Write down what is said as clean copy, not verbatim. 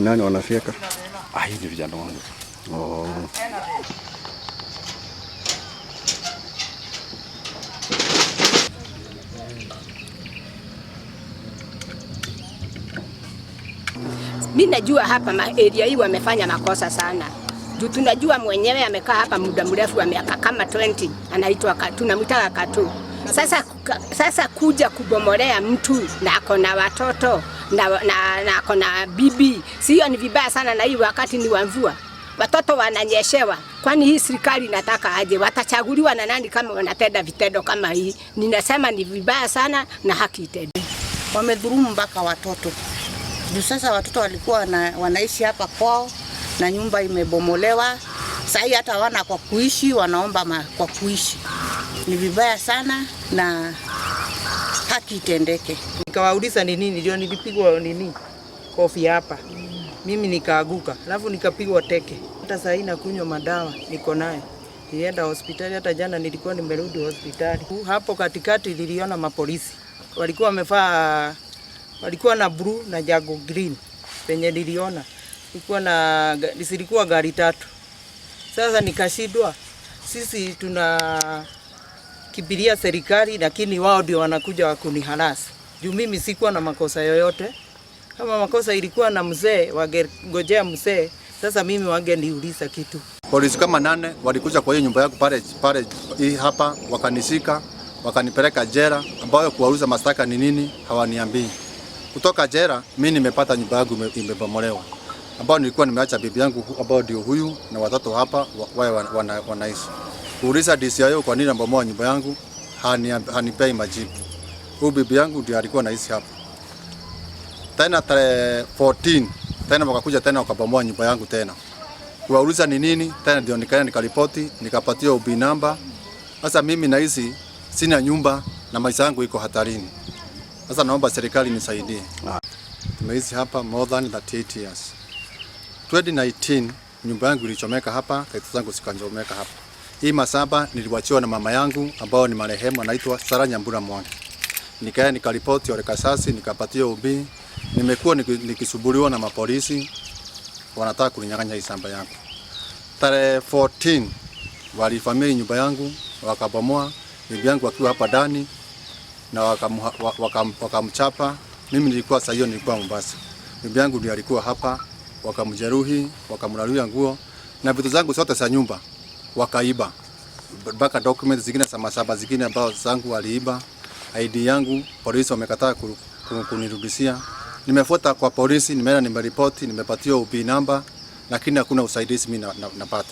Nani wanafyeka? Ah, hii ni vijana wangu. Oh. Mi najua hapa area hii wamefanya makosa sana. Juu tunajua mwenyewe amekaa hapa muda mrefu wa miaka kama 20, anaitwa tunamwita Katu. Sasa kuja kubomolea mtu na ako na watoto na ako na bibi, sio? Ni vibaya sana, na hii wakati ni wa mvua, watoto wananyeshewa. Kwani hii serikali inataka aje? Watachaguliwa na nani kama wanatenda vitendo kama hii? Ninasema ni vibaya sana na haki itendeke. Wamedhulumu mpaka watoto. Juu sasa watoto walikuwa wanaishi hapa kwao na nyumba imebomolewa. Sasa hii hata hawana kwa kuishi, wanaomba kwa kuishi. Ni vibaya sana na haki itendeke. Nikawauliza ni nini, ndio nilipigwa nini kofi hapa. Mimi nikaaguka, alafu nikapigwa teke. Hata sasa nakunywa madawa niko naye. Nilienda hospitali, hata jana nilikuwa nimerudi hospitali. Hapo katikati niliona mapolisi. Walikuwa wamevaa, walikuwa na blue na jago green. Penye niliona zilikuwa gari tatu. Sasa nikashindwa, sisi tuna kimbilia serikali, lakini wao ndio wanakuja kuniharasi. Juu mimi sikuwa na makosa yoyote. Kama makosa ilikuwa na mzee, wangengojea mzee. Sasa mimi wangeniuliza kitu. Polisi kama 8 walikuja kwa hiyo nyumba yangu pale pale hii hapa, wakanishika, wakanipeleka jela, ambayo kuwauliza mashtaka ni nini hawaniambii. Kutoka jela mimi nimepata nyumba yangu imebomolewa, ambao nilikuwa nimeacha bibi yangu ambao ndio huyu na watoto hapa wao wanaishi. Kuuliza DCIO kwa nini amebomoa nyumba yangu, hanipei majibu. Huyu bibi yangu ndio alikuwa anaishi hapa. Tena tarehe 14 tena wakakuja tena wakabomoa nyumba yangu tena. Kuwauliza ni nini tena ndio nikaenda nikaripoti, nikapatia OB number. Sasa mimi naishi sina nyumba na maisha yangu iko hatarini. Sasa naomba serikali nisaidie. Tumeishi hapa more than 38 years. 2019 nyumba yangu ilichomeka hapa, kazi zangu zikachomeka hapa. Hii masaba niliwachiwa na mama yangu ambao ni marehemu, anaitwa Sara Nyambura Mwangi. Nikaenda nikaripoti Ole Kasasi, nikapatia OB. Nimekuwa nikisumbuliwa na mapolisi, wanataka kuninyang'anya hii shamba yangu. Tarehe 14 walivamia nyumba yangu, wakabomoa, bibi yangu akiwa hapa ndani na wakamchapa. Mimi nilikuwa saa hiyo nilikuwa Mombasa. Bibi yangu ndiye alikuwa hapa, wakamjeruhi, wakamraruia nguo na vitu zangu zote za nyumba wakaiba. Mpaka documents zingine za masaba zingine ambazo zangu waliiba. ID yangu polisi wamekataa kunirudishia. Nimefuata kwa polisi, nimeenda nimeripoti, nimepatiwa OB number, lakini hakuna usaidizi mimi napata.